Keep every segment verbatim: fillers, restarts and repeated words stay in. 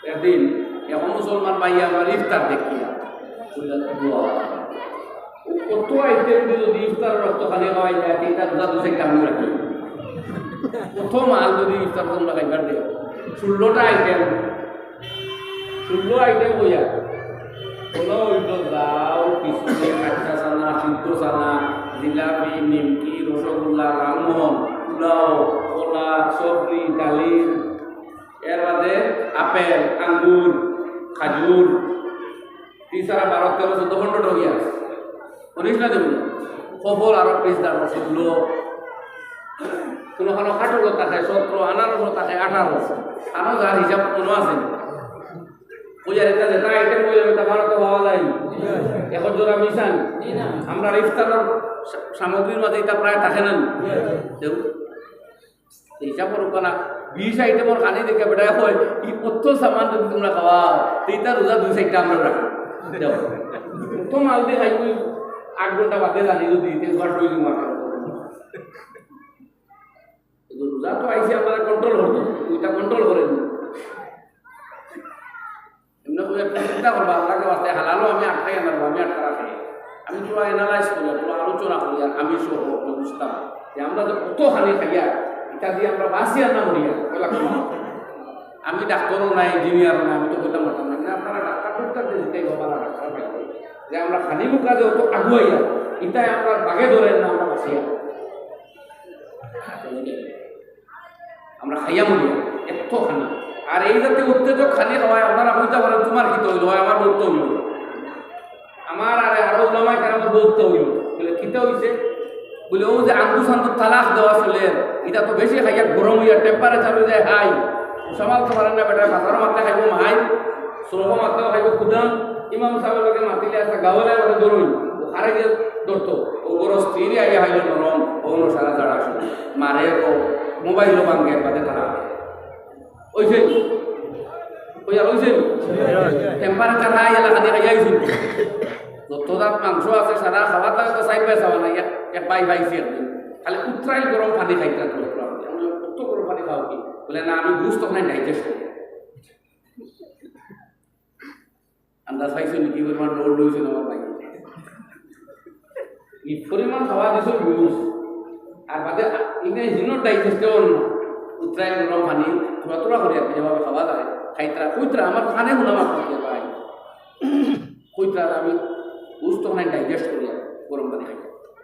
একদিন এক মুসলমান ভাইয়ে আমার ইফতার দেখিয়া কইলা, "ওয়া, কত আইটেম দি যদি ইফতার রক্ত খালি খাওয়াই যায়, তে ইটা রোজা দুই চাইরটা আমি রাখি।" কত মাল যদি ইফতার তোমরা খাইবার দেও, ষোলোটা আইটেম, ষোলো আইটেম অইয়া, পোলাও অইলো, লাউ, খিচুড়ি, কাচ্চা চানা, সিদ্ধ চানা, জিলাপি, নিমকি, রসগোল্লা, লালমোহন, পোলাও, কলা, সবজি, ডালিম, এর বাদে আপেল, আঙ্গুর, খাজুর, তিন সারা বারো, তেরো, চৌদ্দ, পনেরোটা অইয়া আছে। উনিশ না দেবো? কফল আরো পিস দাম আছে, ষোলো। কোনো কোনো কাঠলো থাকে সতেরো, আনারসও থাকে আঠারো। আরো যার হিসাব কোনো আছে না। ওই আর এটা যেটা আইটেম অইলে এটা ভারতে পাওয়া যায় না। এখন জোড়া মিশান। আমরা ইফতারের সা-, সামগ্রীর মাঝে এটা প্রায় থাকে না। কেউ হিসাব করুক না, বিশ আইটেমর খানি দেখে বেটায় কয়, "ই কত সামান যদি তোমরা খাওয়াও, তে ইটা রোজা দুই চাইরটা আমরা রাখি।" দেখো, কত মাল দি খাই, ওই আট ঘন্টা বাদে জানি যদি ইতে একবার শরীর মাথা। কিন্তু রোজা তো আইসে আমরা কন্ট্রোল করতে, ওইটা কন্ট্রোল করে নি। এমনি করে একটু চিন্তা করবা, আল্লাহকে বাঁচতে হালালও আমি আটকাই আনবো, আমি আটকা রাখি। আমি পুরো অ্যানালাইজ করি, পুরো আলোচনা করি, আর আমি সহ বুঝতাম যে আমরা যে কত খানি খাইয়া, এটা দিয়ে আমরা বাঁচিয়া না মরিয়া, কইলা কোনো। আমি ডাক্তারও না, ইঞ্জিনিয়ারও না, আমি তো কইতাম পারতাম না। কিন্তু আপনারা ডাক্তার, ডাক্তার দিয়ে জিজ্ঞাসা করবা, ডাক্তার পাইবে। যে আমরা খানি মুখা যে অত আগুয়াইয়া, ইটাই আমরা বাগে ধরে না, আমরা বাঁচিয়া। আমরা খাইয়া মরি, এত খানি। আর এই জাতীয় উত্তেজক খানি খাওয়ায় আপনারা কইতা পারেন, "তোমার কিতা অইলো?" "হয় আমার বউত অইলো।" আমার আরে আরো উলামায়ে কেরামর বউত অইলো। বলে, "কিতা অইছে?" বলে, "ও যে আন্দু সান্দু তালাক দেওয়া চলের, ইটা তো বেশি খাইয়া গরম অইয়া টেম্পারেচার অই যায় হাই। সামালতে পারেন না বেটা, বাজারো মাতলে খাইবো মাই, সড়কো মাতলে খাইবো খুদাম, ইমাম সাহেবের লগে মাতিলে একটা গাওয়ালে আমারে ধরুন, ও আরে গিয়ে ধরতো, ও বড় স্ত্রী আইয়া খাইলো নরম, ও অনো সারা জাড়া শুনে, মারে ও মোবাইলও ভাঙ্গে, বাদে তারা।" অইছে? কইয়া অইছে? টেম্পারেচার হাই এলাকা দিয়ে খাইয়া আইছিল। যত জাত মাংস আছে, সারা খাওয়া দাওয়া তো সাইড বাই সাওয়া নাই, এক, এক বাই পাইছি একদিন। খালি উতরাইল গরম পানি খাইতে লাগলো। "কত গরম পানি খাও কি?" বলে, "না, আমি বুঝ তখন ডাইজেস্ট করি।" আন্দাজ পাইছো নি কি পরিমাণ লোড লইছে আমার ভাই? কি পরিমাণ খাওয়া দিছে বুঝ। আর বাদে ইনে হিনো ডাইজেস্ট অন না। উতরাইল গরম পানি, থুড়া থুড়া করি আর কি যেভাবে খাওয়া যায়। খাইতরা, কইতরা, আমার কানে হুনা মাত্র কি ভাই। কইতরা আমি বুঝ তখন ডাইজেস্ট করি আর গরম পানি খাই।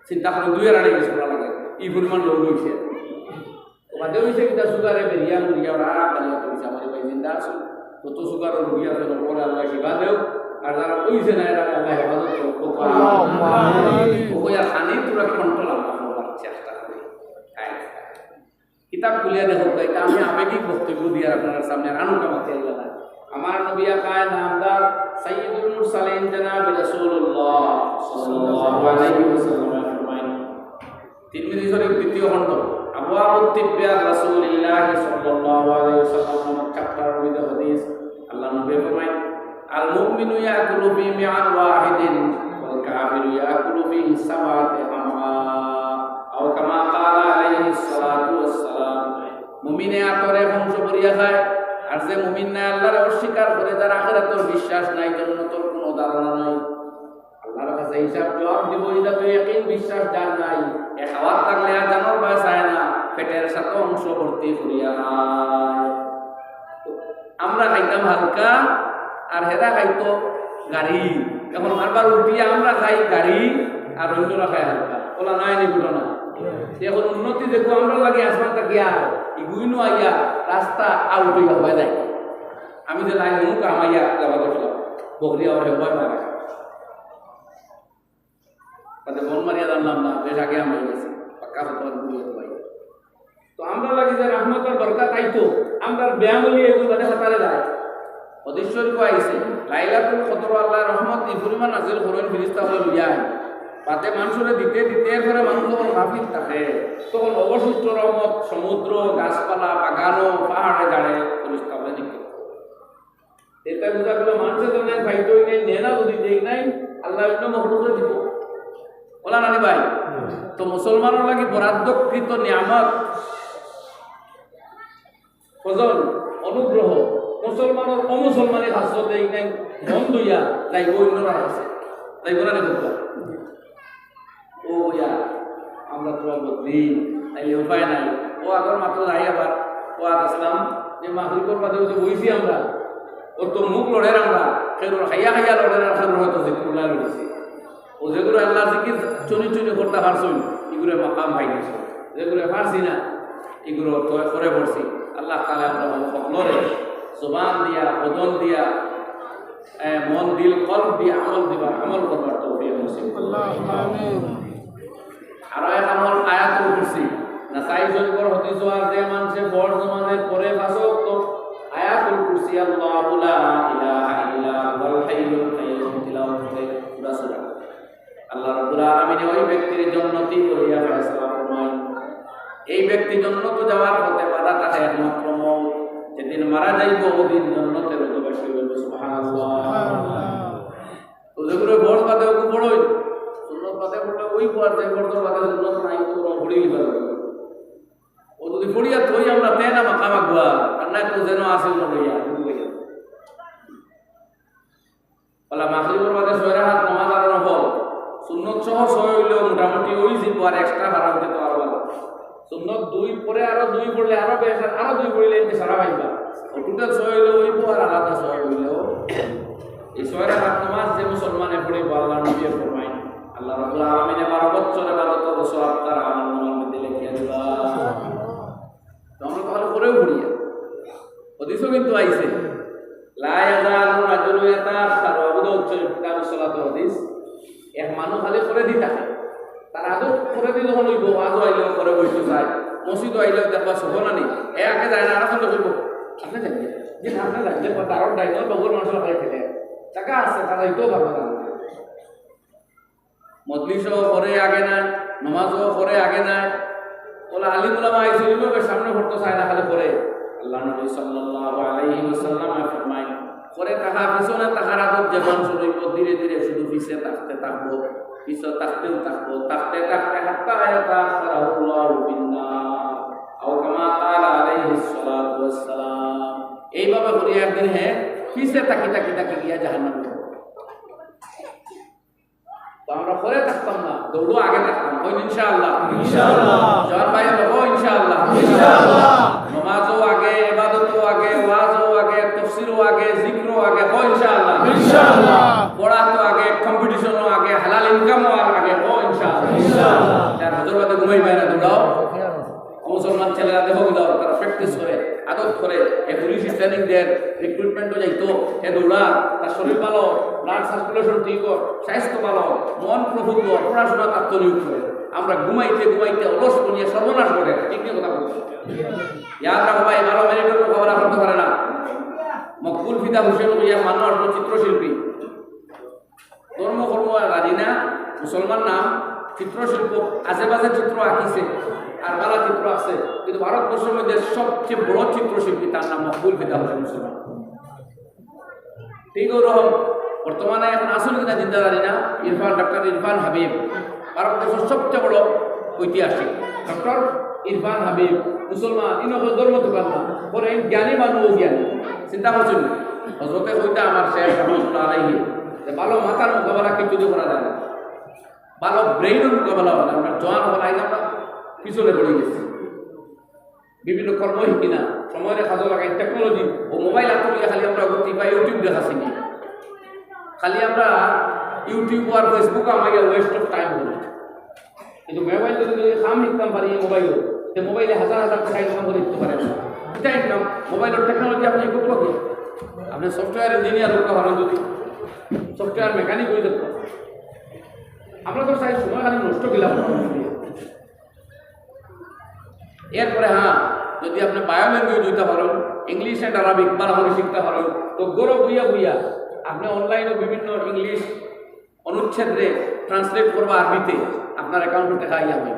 চিন্তা করে দুই আড়াই গেছে লাগে। এই পরিমাণ লোড হইছে। বাদে অইছে কিতা সুগারে বেরিয়া মরিয়া ওরা আর খালি অত পয়সা আমার ভাই জিন্দা আছে। কত সুগারর রোগী আছে, ওরা আল্লাহ শিফা দেও। আর যারা অইছে না, এরা আল্লাহ হেফাজত করো। আল্লাহুম্মা আমিন। ও কইয়া খানি পুরা কন্ট্রোল আমরা করবার চেষ্টা করি। হ্যাঁ। কিতাব খুলিয়া দেখো, এটা আমি আবেগিক বক্তব্য দিয়ে আপনার সামনে আনুকা মাতে আইলাম। আমার নবী আকায় নামদার সাইয়্যিদুল মুরসালিন জনাব রাসূলুল্লাহ সাল্লাল্লাহু আলাইহি ওয়াসাল্লাম ফরমাইন, তিরমিজি শরীফ দ্বিতীয় খণ্ড, আবওয়াবুত তিব্বি আন রাসূলিল্লাহ সাল্লাল্লাহু আলাইহি ওয়াসাল্লাম নামক চ্যাপ্টার, হাদিস, আল্লাহর নবী ফরমাইন, "আল মুমিনু ইয়াকুলু ফি মিআন ওয়াহিদিন ওয়াল কাফিরু ইয়াকুলু ফি সাবআতি আমআ।" আও কামা ক্বালা আলাইহিস সালাতু ওয়াস সালাম। মুমিনে আতরে বংশ ভরিয়া খায়, আর যে মুমিন নায়, আল্লাহরে অস্বীকার করে, যার আখিরাতর বিশ্বাস নাই, জন্নতর কোনো ধারণা নাই, আল্লাহর কাছে হিসাব জবাব দিব, এটা তো ইয়াকিন বিশ্বাস যার নাই, এ খাওয়ার থাকলে আর জানোর ভয় চায় না, পেটের সাত অংশ ভর্তি করিয়া খায়। আমরা খাইতাম হালকা, আর হেরা খাইতো গাড়ি। এখন আবার উল্টিয়া আমরা খাই গাড়ি, আর অন্যরা খায় হালকা। ওলা নাই নি ঘটনা? এখন উন্নতি দেখো, আমরা লাগি আসমান থাকিয়া, ইগুইনো আইয়া রাস্তা আউট হইয়া হয়ে যায়। আমি যে লাইন মুখ আমাইয়া যাওয়া করছিলাম, বকরিয়া ওরে ভয় পায়। তাতে মন মারিয়া জানলাম না, বেশ আগে আমি গেছি, পাক্কা হতবান ঘুরিয়ে তো ভাই। তো আমরা লাগি যে রহমতর বরকত আইতো, আমরা ব্যায়াম হইয়া এগুলো বাদে হাতারে যায়। হাদিস শরীফ আইছে, লাইলাতুল কদর আল্লাহ রহমত এই পরিমাণ নাজিল করেন, ফিরিস্তা হলে লইয়া আইন। বাদে মানুষরে দিতে দিতে এরপরে মানুষ যখন গাফিল থাকে, তখন অবশিষ্ট রহমত সমুদ্র, গাছপালা, বাগানো, পাহাড়ে জাড়ে ফিরিস্তা হলে নিক্ষেপ করে। এটা বুঝা গেল, মানুষের জন্য পাইতে হইলে নেনা যদি দেই নাই, আল্লাহ অন্য মখলুকরে দিব। ওলা নানি ভাই, তো মুসলমানের লাগি বরাদ্দকৃত নিয়ামত, ফজল, অনুগ্রহ, মুসলমানর অমুসলমানি খাসলতে ইনাই মন দইয়া যাইব অন্যরার কাছে। যাইব না রে বাবা? ও ইয়া, আমরা তো বদলি, তাইলে উপায় নাই। ও আগর মাত্র যাই আবার, ও আজ আসলাম, যে মাগরিবর বাদে ওই যে বইছি আমরা, ও তো মুখ লড়ের আমরা, কেউর খাইয়া খাইয়া লড়ের আর কেউর হয়তো জিকুরুল্লাহ লড়েছি। ও যেগুলো আল্লাহ জিকির চুনি চুনি করতে পারছুন, এগুলো মাকাম পাই গেছে। যেগুলো পারছি না, এগুলো তো করে পড়ছি। আল্লাহ তাআলা আমরা সকলরে জবান দিয়া, বদন দিয়া, এ, মন, দিল, কলব দিয়া আমল দিবার, আমল করবার তৌফিক নসিব করুন। আল্লাহুম্মা আমিন। আর এক আমল আয়াতুল কুরসি। নাসাই শরীফর হাদিস, আর যে মানষে বড় নামাজের পরে পাঁচ ওয়াক্ত আয়াতুল কুরসি, আল্লাহু লা ইলাহা ইল্লা হুয়াল হাইয়ুল কাইয়ুম তিলাওয়াত করে পুরা সূরা, আল্লাহ রাব্বুল আলামিন ওই ব্যক্তির জন্নতি করিয়া ফয়সালা ফরমায়। এই ব্যক্তি জন্নত যাওয়ার পথে বাধা থাকে একমাত্র মউত। যেদিন মারা যাইব, ওদিন জন্নতের অধিবাসী হইব। সুবহানাল্লাহ। তো যেগুলো ফরজ বাদে ওকে পড়ই, সুন্নত বাদে পড়লে ওই পড়তে পড়তে বাদে সুন্নত নাই তো কোনো পড়েই পারবে। ও যদি পড়িয়া থই আমরা তেনা মাকাম আগুয়া, আর না তো যেন আছে ওগুলো লইয়া, ওগুলো লইয়া। বলা মাগরিবর বাদে ছয় রাকাত নামাজ আরো নফল। সুন্নত সহ ছয় হইলেও মোটামুটি ওই জিব আর এক্সট্রা বাড়াইতে তো আরো ভালো। সুন্নত দুই পরে আরো দুই পড়লে আরো বেশ, আর আরো দুই পড়লে এমনি সারা পাইবা। ও টোটাল ছয় হইলেও হইব আর আলাদা ছয় হইলেও। এই ছয় রাকাত নামাজ যে মুসলমানে পড়িব, আল্লাহর নবী ফরমাইন, আল্লাহ রাব্বুল আলামিনে বারো বছর ইবাদত করব, সওয়াব তার আমল নামার মধ্যে লেখিয়া দিবা। তো আমরা তাহলে করেও পড়িয়া। হাদিসও কিন্তু আইছে, লা ইয়াজালু রাজুলু ইয়াতাআখারু, আবু দাউদ শরীফ, কিতাবুস সালাত হাদিস। এক মানুষ খালি করে দি থাকে, তার আদত করে দি যখন হইব, আজও আইলেও করে বইতে চায়, মসজিদও আইলেও দেখবা সহ না নেই, এ আগে যায় না, আর এখন হইব, আপনি যাইলে, যে আপনি যাইলে, তারও ডাইনোর বগল মানুষের খালি খেলে, টাকা আছে, তারা ইতেও ভাবনা জানে না। মজলিসও করে আগে নাই, নমাজও করে আগে নাই। ওলা আলিম উলামা আইছে, ইমামের সামনে পড়তে চায় না, খালি করে। আল্লাহ নবী সাল্লাল্লাহু আলাইহি ওয়াসাল্লাম ফরমাইন, করে থাকা, পিছনে থাকার আদত যে মানুষ রইব, ধীরে ধীরে শুধু পিছে থাকতে থাকবো, পিছে থাকতেও থাকবো, থাকতে থাকতে হাত্তা ইয়াতাআখারাহুল্লাহু ফিন্নার। আও কামা ক্বালা আলাইহিস সালাতু ওয়াস সালাম। এইভাবে করিয়া একদিন হে পিছে তাকি তাকি তাকি গিয়া জাহান্নামে পড়বে। তো আমরা পরে থাকতাম না, দৌড়ও আগে থাকতাম। কই ইনশাআল্লাহ? ইনশাআল্লাহ। জোয়ান ভাই, বলো ইনশাআল্লাহ। ইনশাআল্লাহ। নমাজও আগে, ইবাদতও আগে, ওয়াজও আগে, তফসিরও আগে, জিকিরও আগে। কই ইনশাআল্লাহ? ইনশাআল্লাহ। পড়া তো আগে, কম্পিটিশনও আগে, হালাল ইনকামও আগে। কই ইনশাআল্লাহ? ইনশাআল্লাহ। যার হজর বাদে ঘুমাই পায় না, দৌড়াও। মুসলমান ছেলেরা দেখো, বুঝাও, তারা প্র্যাকটিস করে, আদত করে, এ পুলিশি ট্রেনিং দেয়, রিক্রুটমেন্টও যাইতো, এ দৌড়া, তার শরীর ভালো, ব্লাড সার্কুলেশন ঠিক হয়, স্বাস্থ্য ভালো, মন প্রফুল্ল, পড়াশোনা তার তৈরি করে। আমরা ঘুমাইতে ঘুমাইতে অলস বনিয়া সর্বনাশ করে, ঠিক নিয়ে কথা বলছি। ইয়াদ রাখো ভাই, ভালো মেরিটর মোকাবেলা করতে পারে না। মকবুল ফিদা হোসেন হইয়া মানুষ আসলো চিত্রশিল্পী। ধর্ম কর্ম আর জানি না, মুসলমান নাম, চিত্রশিল্প, আজে বাজে চিত্র আঁকিছে, আর ভালা চিত্র আছে, কিন্তু ভারতবর্ষের মধ্যে সবচেয়ে বড় চিত্রশিল্পী তার নাম মকবুল ফিদা হোসেন মুসলমান। ঠিক ওরকম বর্তমানে এখন আসুন কিনা চিন্তা জানি না, ইরফান, ডক্টর ইরফান হাবিব, ভারতবর্ষের সবচেয়ে বড় ঐতিহাসিক, ডক্টর ইরফান হাবিব, মুসলমান, ইনো ধর্ম দোকান না, পরে জ্ঞানী মানুষ জ্ঞানী। চিন্তা করছেন, হজরতে কইতা আমার শেখ রহমতুল্লাহ আলাইহি, যে ভালো মাথার মোকাবেলা কিছু দিয়ে করা যায় না, ভালো ব্রেইনের মোকাবেলা হয় না। আমরা জোয়ান হবো না, এই যে আমরা পিছনে পড়ে গেছি। বিভিন্ন কর্ম শিকি না, সময়রে কাজে লাগাই, টেকনোলজি, ও মোবাইল হাতে নিয়ে খালি আমরা ঘুরতে পাই, YouTube দেখাছি নি। খালি আমরা YouTube আর Facebook আমার ওয়েস্ট অফ টাইম হলো। কিন্তু মোবাইল যদি, যদি কাম শিখতাম পারি এই মোবাইল, তে মোবাইলে হাজার হাজার টাকা ইনকাম করে দিতে পারে। এটা ইনকাম, মোবাইলের টেকনোলজি আপনি করবো কি? আপনি সফটওয়্যার ইঞ্জিনিয়ার হতে পারেন যদি, সফটওয়্যার মেকানিক হয়ে যেতে পারেন। আমরা তো চাই সময় খালি নষ্ট গেলাম। এরপরে হ্যাঁ, যদি আপনি বায়ো ল্যাঙ্গুয়েজ হইতে পারেন, ইংলিশ অ্যান্ড আরবিক ভালো করে শিখতে পারেন, তো গরো বুইয়া বুইয়া আপনি অনলাইনে বিভিন্ন ইংলিশ অনুচ্ছেদরে ট্রান্সলেট করবা আরবিতে, আপনার অ্যাকাউন্টে দেখা আইয়া হবে।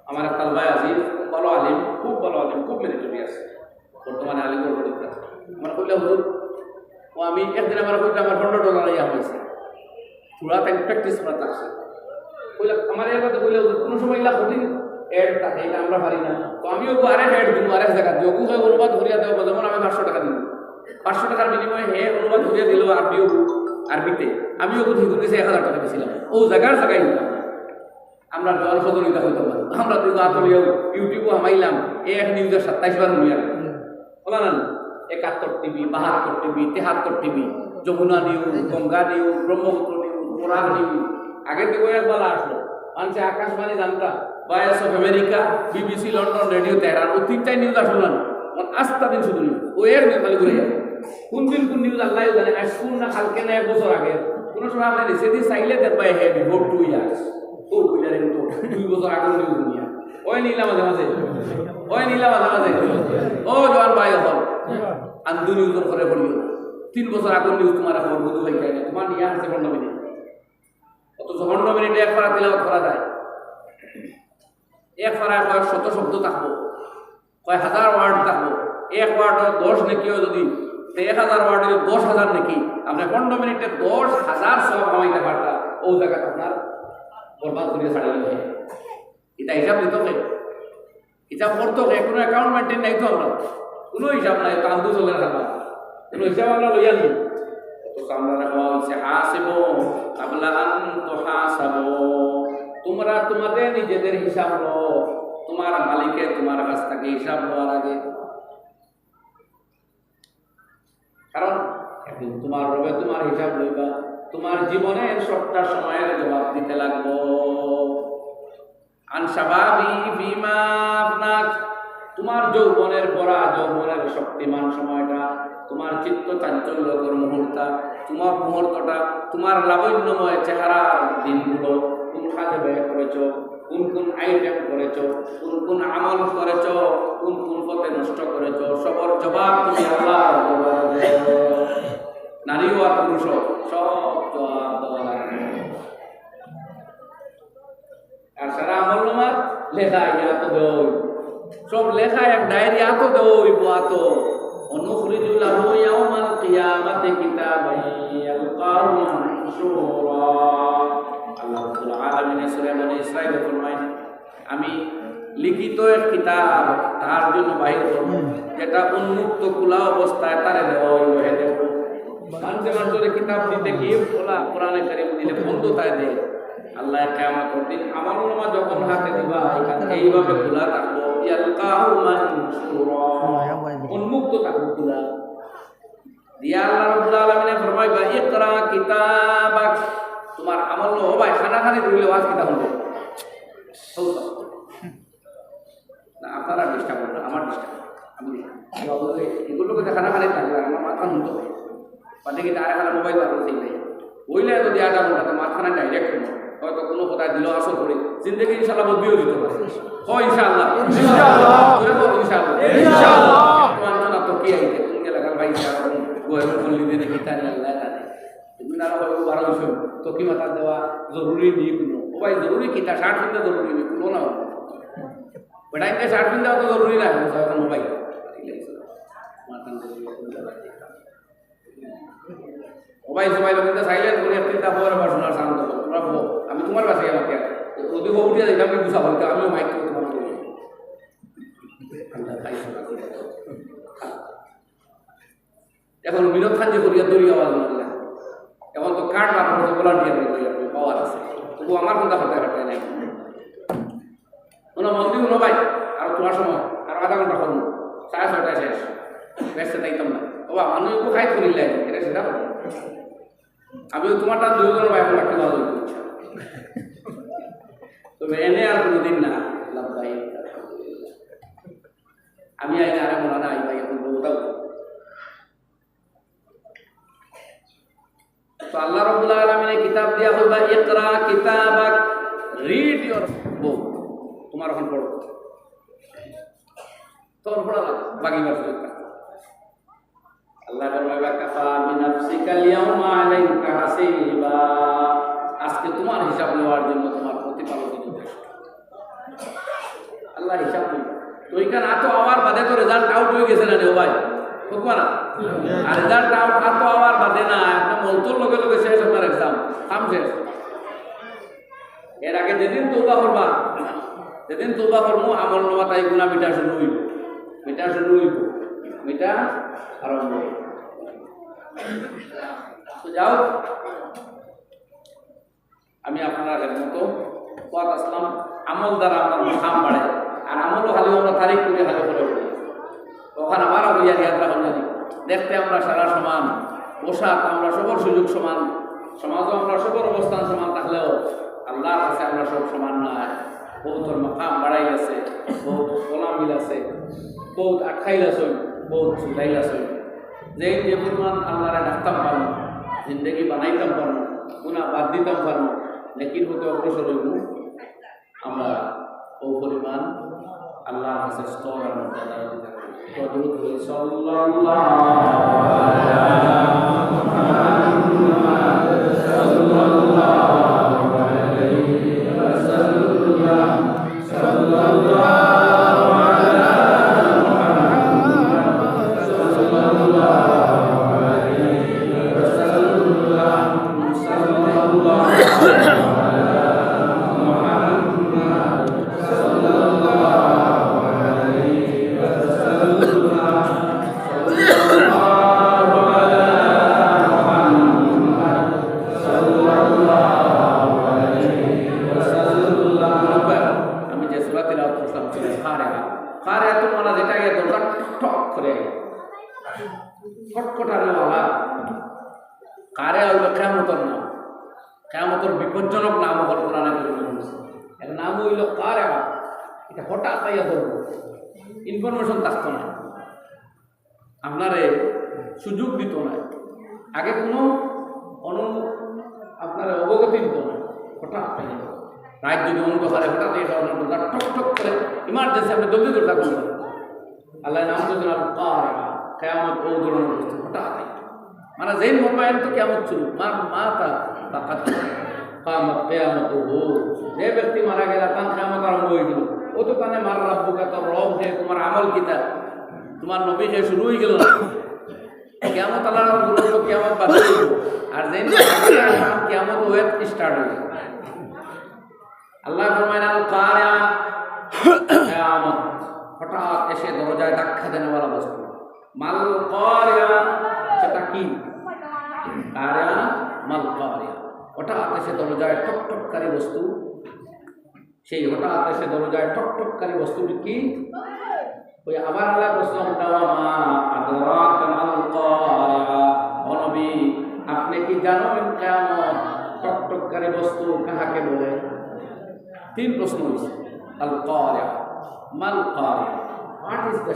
আমার একটা ভাই আছে, খুব ভালো আলিম, খুব ভালো আলিম, খুব মেরিটোরিয়াস, বর্তমানে আলিগড় পড়ে। আমার কইলা, "হুজুর, ও আমি একদিন আমার কইলা আমার পনেরো ডলার ইয়া হয়েছে, পুরা টাইম প্র্যাকটিস করা লাগছে।" কইলা, আমার এর কথা কইলা, "হুজুর, কোনো সময় ইলা কঠিন অ্যাড থাকে, ইটা আমরা পারি না। তো আমি ওগু আরেক অ্যাড দিমু, আরেক জাগাত দিমু, ওগু কয় অনুবাদ করিয়া দেও, যেমন আমি পাঁচশো টেকা দিমু, পাঁচশো টেকার বিনিময়ে হে অনুবাদ করিয়া দিলো আরবি, ওগু আরবিতে, আমি ওগু ঠিক গেছে এক হাজার টেকা দিছিলাম, ও জাগার জাগায় দিলাম। আমরা জনসদর ইটা হইতে পারে, আমরা দুই আত লইয়া YouTube-ও হামাইলাম, এ এক নিউজে সাতাইশ বার হুনিয়া। বলা না, একাত্তর টিভি, বাহাত্তর টিভি, তেহাত্তর TV, Jamuna news, Ganga news, Brahmaputra news, Barak news. আগে তো ওই একবার আসলো, মানছে আকাশবাণী জানতা, voice of America, BBC London, radio Tehran, ও তিনটাই নিউজ আসলো না। মানে আস্তা দিন শুধু নিউজ, ও এর নিয়ে খালি ঘুরে যায়। কোন দিন কোন নিউজ আল্লাহ জানে, আজ কোন না কালকে না এক বছর আগে, কোনো সময় আপনি সেদিন চাইলে দেখবা, হে, বিফোর টু ইয়ার্স। ও বুঝা রে, তো দুই বছর আগর নিউজ নিয়া। ওই নিলা মাঝে মাঝে। ওই নিলা মাঝে মাঝে। ও জওয়ান ভাই অকল। আন্দু নিউজ করে বলিও না। তিন বছর আগর নিউজ তোমার এখন বুঝু হয়ে যায় না। তোমার নিয়ে আসছে পনেরো মিনিট। অথচ পনেরো মিনিটে এক পারা তিলাওয়াত করা যায়। এক পারায় কয়েক শত শব্দ থাকবো। কয় হাজার ওয়ার্ড থাকবো, এক ওয়ার্ডে দশ নেকি হয় যদি, তো এক হাজার ওয়ার্ডে দশ হাজার নেকি, আপনি পনেরো মিনিটে দশ হাজার সওয়াব কামাইতে পারতা, ও জাগাত আপনার বরবাদ করিয়া ছাড়িয়ে দেয়। ইটা হিসাব দিত কে? হিসাব করতো কে? কোনো অ্যাকাউন্ট মেনটেন নাই তো আমরা, কোনো হিসাব নাই, তো আন্দু চলে রাখা, কোনো হিসাব আমরা লইয়া নিই। অথচ আমরা রাখা হয়েছে, "হাসিবু কাবলা আন তুহাসাবু।" তোমরা তোমাদের নিজেদের হিসাব লও, তোমার মালিকে তোমার কাছ থেকে হিসাব লওয়ার আগে। কারণ একদিন তোমার রবে তোমার হিসাব লইবা, তোমার জীবনের সবটা সময়ের জবাব দিতে লাগবো। আন শাবাবি ফিমা আফনাক, তোমার যৌবনের ভরা, যৌবনের শক্তিমান সময়টা, তোমার চিত্ত চাঞ্চল্যকর মুহূর্ত, তোমার মুহূর্তটা, তোমার লাবণ্যময় চেহারার দিনগুলো কোন কাজে ব্যয় করেছো, কোন কোন আইটেম করেছো, কোন কোন আমল করেছো, কোন কোন পথে নষ্ট করেছো, সবর জবাব তুমি আল্লাহর দরবারে দেও। নারী ও আর পুরুষ ও, সব জবাব দেওয়া লাগবে। আর সারা আমল নামার লেখা ইয়া তো দেওয়া হইব। সব লেখা এক ডায়েরি আতো দেওয়া হইব, আতো। ونخرج له يوم القيامة كتابا يلقاه منشورا। আল্লাহ রাব্বুল আলামিন সূরা বনি ইসরাইলে ফরমায়, আমি লিখিত এক কিতাব তার জন্য বাহির করব, যেটা উন্মুক্ত খোলা অবস্থায় তারে দেওয়া হইব, হে দেখো। মানষে মানষরে কিতাব দিতে গিয়ে খোলা, কোরআনে কারীম দিলে বন্ধ তাই দেয়। আল্লাহ কিয়ামতের দিন আমল নামা যখন হাতে দিবা, এখান এইভাবে খোলা থাকবো, ইয়ালকাহু মানশুরা, উন্মুক্ত থাকবো খোলা। দিয়া আল্লাহ রাব্বুল আলামিনে ফরমাইবা, "ইকরা কিতাবাক।" তোমার আমল নামা, ও ভাই, খানা খানি ধরলে আজ কিতাব হলো। না, আপনারা ডিস্টার্ব করবেন, আমার ডিস্টার্ব। আমি এগুলো কথা খানা খানি থাকলে আমার মাথা নত হয়। বাদে কি তারা খানা মোবাইল বার করতে নাই। ওইলে যদি আধা ঘন্টা তো মাঝখানে ডাইরেক্ট হলো, হয়তো কোনো কথা দিল আসর করে, জিন্দেগি ইনশাআল্লাহ বদলিও দিতে পারে। ও ইনশাআল্লাহ। ইনশাআল্লাহ। জোরে বলো ইনশাআল্লাহ। ইনশাআল্লাহ। তোমার জন্য তো কি আইতে? কোন এলাকার ভাই ইনশাআল্লাহ, গোয়ের বললি দিয়ে দেখি তাই আল্লাহ জানে। তুমি না হয় বারো বিষয়, তো কি মাথা দেওয়া জরুরি নেই কোনো। ও ভাই, জরুরি কি? তা শার্ট কিনতে জরুরি নেই, কোনো না। বেটা, ইনকে শার্ট পিন্দা তো জরুরি না, এখন মোবাইল। মোবাইল সোবাইল কিন্তু সাইলেন্ট করে, তিনটা পরে বা শোনার শান্ত হও। তোমরা বলো, আমি তোমার কাছে গেলাম কেন? যদি ও উঠে যাই, আমি গুছা বলতে, আমিও মাইক করে তোমার বলি। এখন মিরত খান যে করিয়া দৌড়ি আওয়াজ মারলা, এখন তো কার্ড বার করতে ভলান্টিয়ার হয়ে যাবে, পাওয়ার আছে। তবু আমার কোনটা করতে পারতে নাই। কোনো মন্দির কোনো ভাই, আর তোমার সময়, আর আধা ঘন্টা করুন, সাড়ে ছয়টায় শেষ, বেসতে চাইতাম না। ও বাবা, আমি একটু খাই করিলাই, এটা সেটা করুন। আমি তোমার টান দুই ঘন্টা ভাই, এখন রাখতে পারবো। তবে এনে আর কোনোদিন না, লাভবাই। আমি আই না, আরে মনে না, আই ভাই, এখন বলবো। তো আল্লাহ রাব্বুল আলামিনে কিতাব দিয়া কইবা, "ইকরা কিতাবাক", read your book। তোমার এখন পড়ো। তখন পড়া লাগে, বাকি বার সুযোগ পায়। আল্লাহ বলবে, "কাফা বিনাফসিকাল ইয়াউমা আলাইকা হাসিবা।" আজকে তোমার হিসাব নেওয়ার জন্য তোমার প্রতিপালক যথেষ্ট। আল্লাহ হিসাব নিবে। তো এখানে আতো আওয়ার বাদে তো রেজাল্ট আউট হয়ে গেছে না রে ভাই? হোক না? আর রেজাল্ট আউট আতো আওয়ার বাদে না, আপনি মৌতর লগে লগে শেষ আপনার এক্সাম, কাম শেষ। এর আগে যেদিন তওবা করবা, যেদিন তওবা করমু, আমল নামা তাই গুনা মিটা শুরু অইব, মিটা শুরু অইব, মিটা আরম্ভ অইব। তো যাও, আমি আপনার হেদমতো ওয়াজ আসলাম, আমল দ্বারা আমার মাকাম বাড়ে। আর আমলও খালি আমরা তারিফ করি, খালি করে বলি। তখন আবার হইয়া ইয়াদ রাখুন জানি, দেখতে আমরা সারা সমান, পোশাক আমরা সবর সুযোগ সমান, সমাজও আমরা সবর অবস্থান সমান থাকলেও আল্লাহর কাছে আমরা সব সমান নয়। বউতর মাকাম বাড়াই আছে, বউত গোলামিল আছে, বউত আটকাইল আছে, বউত ছুটাইল আছে। যে যে পরিমাণ আল্লাহরে ডাকতাম পারমু, জিন্দেগি বানাইতাম পারমু, গুনা বাদ দিতাম পারমু, লেকিন হতে অগ্রসর অইব আমরা ও পরিমাণ আল্লাহর কাছে স্তর আর মর্যাদা অধিকার করি। তো দরুদ পড়ি, সাল্লাল্লাহু আলা মুহাম্মাদ, সাল্লাল্লাহু আলাইহি ওয়াসাল্লাম। আমি যে সূরা তিলাওয়াত করতাম, সূরা কারিয়া। কারিয়া তো মানে যেটা ইয়ে দরজা ঠক ঠক করে, খটখটানিওয়ালা। কারিয়া অইল কিয়ামতর নাম। কিয়ামতর বিপজ্জনক নাম অকল কোরআনে কারিমে বলছে। এর নাম অইল কারিয়া। এটা হঠাৎ আইয়া ধরব, ইনফরমেশন থাকতো না। আপনারে সুযোগ দিত না, আগে কোনো অনু-, আপনারে অবগতি দিত না। হঠাৎ রাইত যদি অন্ধকারে হঠাৎ এই ধরনের দরজা ঠক ঠক করে, ইমার্জেন্সি আপনি জলদি দরজা খুলবেন। আল্লাহ নাম তো জনাব কারিয়া, কিয়ামত ও ধরনের বস্তু হঠাৎ। মানে যেই মোবাইল তো কিয়ামত শুরু, মান মাতা ফাকাদ কামাত কিয়ামতুহু। যে ব্যক্তি মারা গেল, তার কিয়ামত আরম্ভ হয়ে গেল। ও তো তানে মার রাব্বুকা, তোর রব কে, তোমার আমল কিতা, তোমার নবী কে, শুরু হয়ে গেল। কিয়ামত আল্লাহর গুরু তো কিয়ামত বাদ হয়ে গেল। আর যেই কিয়ামত ওয়েব স্টার্ট হয়ে গেল। আল্লাহ ফরমায়, আল কারিয়া, কিয়ামত হঠাৎ এসে দরজায় ধাক্কা দেনেওয়ালা বস্তু। মাল কারিয়া, সেটা কি? কারিয়া, মাল কারিয়া। হঠাৎ এসে দরজায় ঠক ঠককারী বস্তু। সেই হঠাৎ এসে দরজায় ঠক ঠককারী বস্তুটি কি? ওই আবার আল্লাহ প্রশ্ন উঠাওয়া, মা আদরাকা মাল কারিয়া। ও নবী, আপনি কি জানেন কিয়ামত ঠক ঠককারী বস্তু কাহাকে বলে? তিন প্রশ্ন হয়েছে। আল কারিয়া, মাল কারিয়া, what is the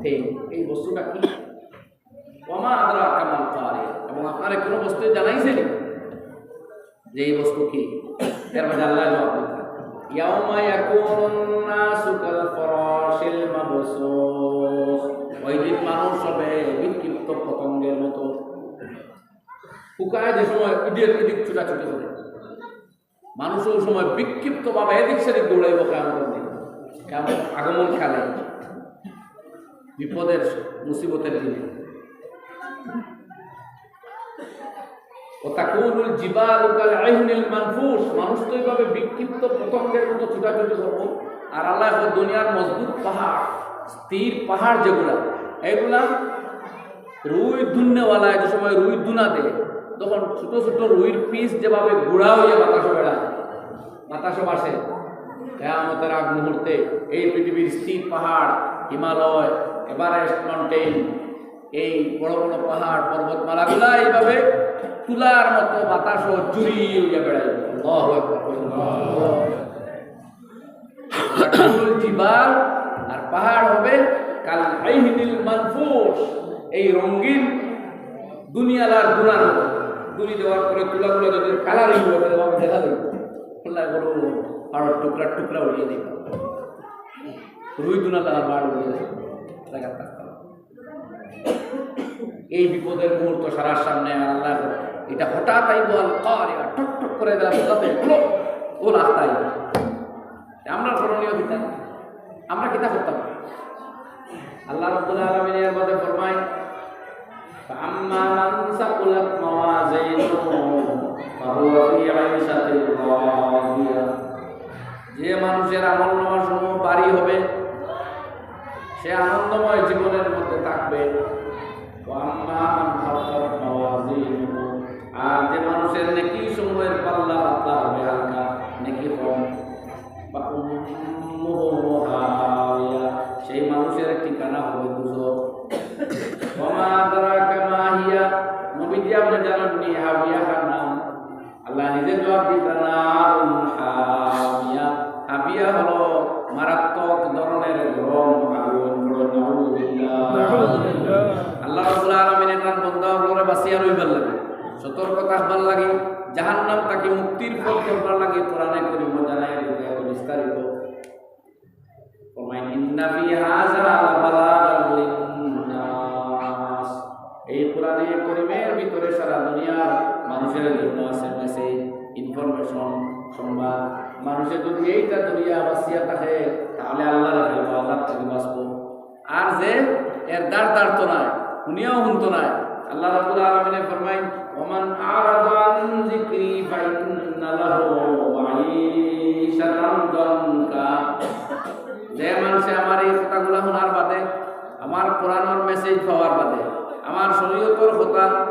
thing? এই বস্তুটা কি? ওয়া মা আদরাকা মাল কারিয়া। এবং আপনারে কোনো বস্তু জানাইছে নি যে এই বস্তু কি? এর মাঝে আল্লাহ জবাব দিতা, ইয়াউমা ইয়াকুনুন নাসু কাল ফারাশিল মাবসুস। ওই দিন মানুষ হবে বিক্ষিপ্ত পতঙ্গের মতো। পোকায় যে সময় এদিক এদিক ছুটাছুটি করে, মানুষ ওই সময় বিক্ষিপ্তভাবে এদিক সেদিক দৌড়াইব কিয়ামতের দিন। কিয়ামত আগমন কালে, বিপদের, মুসিবতের দিনে। ওয়া তাকুনুল জিবালু কাল ইহনিল মানফুশ, মানুষ তো এইভাবে বিক্ষিপ্ত পতঙ্গের মতো ছুটাছুটি করব। আর আল্লাহ এখন দুনিয়ার মজবুত পাহাড়, স্থির পাহাড় যেগুলা, এগুলা রুই দুননেওয়ালায় যে সময় রুই দুনা দেয়, তখন ছোট ছোট রুইর পিস যেভাবে গুড়া হইয়া বাতাসে বেড়ায়, বাতাসে ভাসে, কিয়ামতের আগ মুহূর্তে এই পৃথিবীর স্থির পাহাড়, হিমালয়, এভারেস্ট মাউন্টেন, এই বড় বড় পাহাড়, পর্বতমালাগুলা এইভাবে তুলার মতো বাতাসও জুড়ি হইয়া বেড়ায়। আল্লাহু আকবার। তাকুনুল জিবাল, আর পাহাড় হবে কাল ইহনিল মানফুশ, এই রঙিন দুনিয়ালার দুনার মতো। দুনি দেওয়ার পরে তুলাগুলা যদি কালার হইব, তাহলে ভাবে দেখা যাইব। আল্লাহ বড় বড় পাহাড়ের টুকরা টুকরা উড়িয়ে দিবে। রুই দুনা লাগার বাড় উড়িয়ে দিবে। জায়গা থাকতে হবে। এই বিপদের মুহূর্ত সারার সামনে আর আল্লাহ, এটা হঠাৎ আইব, আল কারিয়া, ঠক ঠক করে দিলাম, ওটাতে হলো, ও রাস্তায়। আমরা করণীয় কিতা? আমরা কিতা করতাম? আল্লাহ রাব্বুল আলামিন এর মধ্যে ফরমায়, فأما من ثقلت موازينه فهو في عيشة راضية। যে মানুষের আমল নামা সমূহ ভারী হবে, সে আনন্দময় জীবনের মধ্যে থাকবে। ওয়া আম্মা মান খাফফাত মাওয়াজিনুহু, আর যে মানুষের নেকি সমূহের পাল্লা পাতলা হবে, হালকা, নেকি কম, বা উম্মুহু হাবিয়া, সেই মানুষের ঠিকানা হবে দুজখ। ওয়া মা আদরাকা মা হিয়া, নবীজি আপনি জানেননি হাবিয়া কার নাম? আল্লাহ নিজে জবাব দিতা, নারুন হামিয়া। হামিয়া হলো মারাত্মক ধরনের গরম আগুন। বলুন, নাউজুবিল্লাহ। নাউজুবিল্লাহ। আল্লাহ রাব্বুল আলামিন এখান বন্দা অকলরে বাঁচিয়া রইবার লাগি, সতর্ক থাকবার লাগি, জাহান্নাম থাকি মুক্তির পথ করবার লাগি কোরআনে করিম জানাই দিতে এত বিস্তারিত। ফরমায়, "ইন্না ফি হাযা লাবালাগাল লিন্নাস।" এই কোরআনে করিমের ভিতরে সারা দুনিয়ার মানুষের জন্য আছে মেসেজ, ইনফরমেশন, সংবাদ। মানুষে যদি এইটা ধরিয়া বাঁচিয়া থাকে, তাহলে আল্লাহর আযাব থাকি বাঁচবো। আর যে এর দ্বার ধারতো নায়, হুনিয়াও হুনতো নায়, আল্লাহ রাব্বুল আলামিনে ফরমাইন, "ওমান আরাদা আন যিকরি ফাইন্না লাহু মাঈশাতান দানকা।" যে মানষে আমার এই কথাগুলা হুনার বাদে, আমার কোরআনর মেসেজ পাওয়ার বাদে, আমার শরীয়তর কথা,